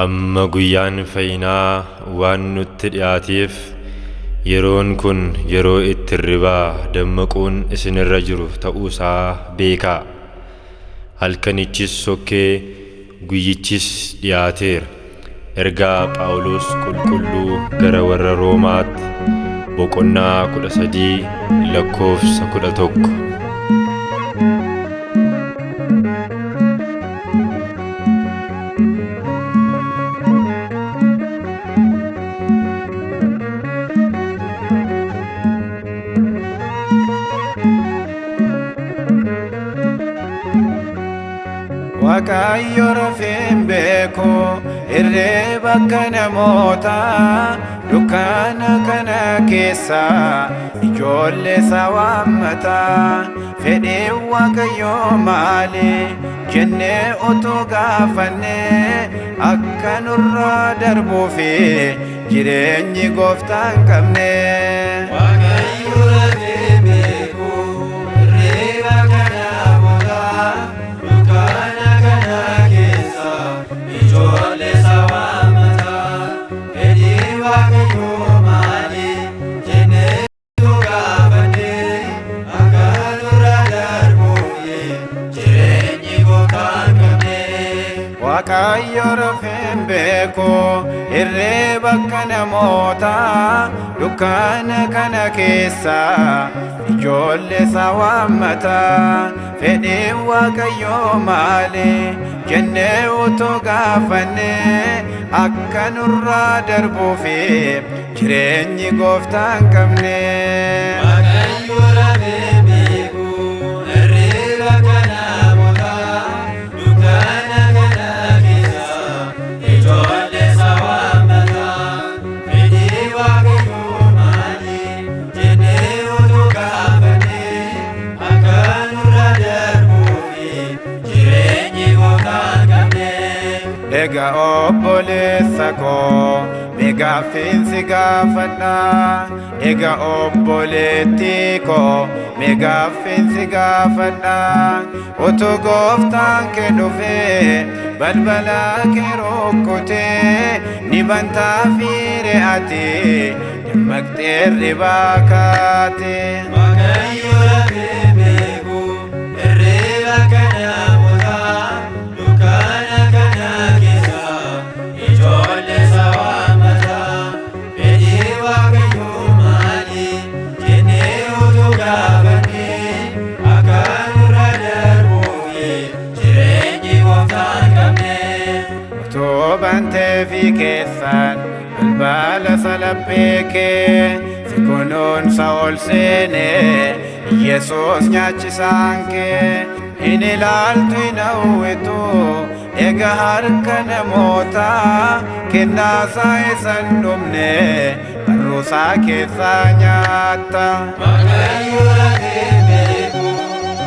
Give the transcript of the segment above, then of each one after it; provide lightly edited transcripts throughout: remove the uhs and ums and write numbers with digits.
Amma guyyaan fayyinaa waan nutti dhiyaateef yeroon kun yeroo itti hirribaa dammaquun isinirra jiru ta'uusaa beekaa. Halkanichis sokkee guyyichis dhiyaateera. Ergaa Phaawulos Qulqulluu gara warra Roomaatti boqonnaa 13 lakkoofsa 11. Waaqayyo rafee hin beeku hirriba akka namootaa dukkana kana keessa ijoollee isaa waammataa. Fedhiin Waaqayyoo maali jennee utuu gaafannee akka nurraa darbuufi jireenyi gooftaa hin qabne. Waaqayyo rafee beeku hirriba akka namootaa dukkana kana keessa ijoollee isaa waammataa. Fedhiin Waaqayyoo maali jennee utuu gaafannee akka nurraa darbuufi jireenyi gooftaa hin qabne. Waaqayyo rafee hin beeku hirriba akka namootaa dukkana kana keessa ijoollee isaa waammataa. Fedhiin Waaqayyoo maali jennee utuu gaafannee akka nurraa darbuufi jireenyi gooftaa hin qabne. Waaqayyo rafee beeku hirriba akka namootaa dukkana kana keessa ijoollee isaa waammataa. Fedhiin Waaqayyoo maali jennee utuu gaafannee akka nurraa darbuufi jireenyi gooftaa hin qabne. Egaa obboleessa koo mee gaaffiin si gaafadha. Egaa obboleettii koo mee gaaffiin si gaafadha. Utuu gooftaan kee dhufee balbala kee rukkutee ni bantaa fiire ati dammaqxee hirribaa kaate. Waaqayyo rafee beeku hirriba akka namootaa dukkana kana keessa ijoollee isaa waammataa. Fedhiin Waaqayyoo maali jennee utuu gaafannee akka nurraa darbuufi jireenyi gooftaa hin qabne. Utuu banteefi keessaan balbala salaphee kee si kunuunsa ol seenee Yesuus nyaachisaan kee hin ilaaltu hin hawwitu egaa harka namootaa kennaasaa isa hin dhumne barruusaa keessaa nyaatta. Waaqayyo rafee beeku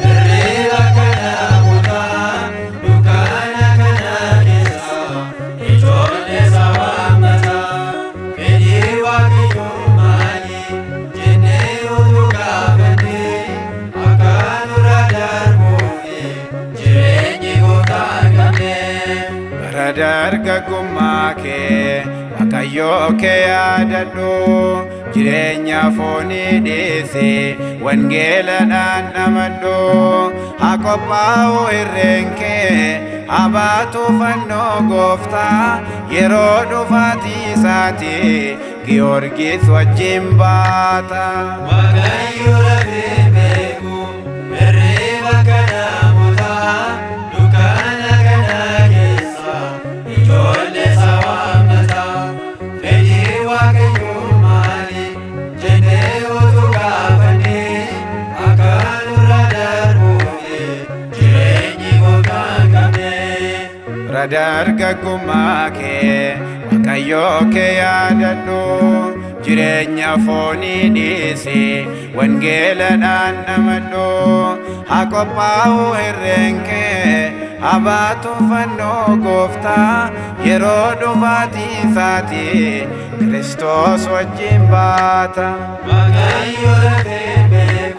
hirriba akka namootaa dukkana kana keessa ijoollee isaa waammataa. Fedhiin Waaqayyoo maali jennee utuu gaafannee akka nurraa darbuufi jireenyi gooftaa hin qabne. Bara dargaggummaa kee Waaqayyoo kee yaadadhu jireenya foonii dhiisi wangeeladhaan dhamadhu. Haa qophaa'u irreen kee haa baatu fannoo gooftaa yeroo dhufaatii isaati Giyoorgis wajjin baata. Waaqayyo rafee beeku hirriba akka namootaa dukkana kana keessa ijoollee isaa waammataa. Fedhiin Waaqayyoo maali jennee utuu gaafannee akka nurraa darbuufi jireenyi gooftaa hin qabne. Bara dargaggummaa kee Waaqayyoo kee yaadadhu jireenya foonii dhiisi wangeeladhaan dhamadhu. Haa qophaa'u irreen kee haa baatu fannoo gooftaa yeroo dhufaatii isaati Kiristoos wajjin baata. Waaqayyo rafee beeku.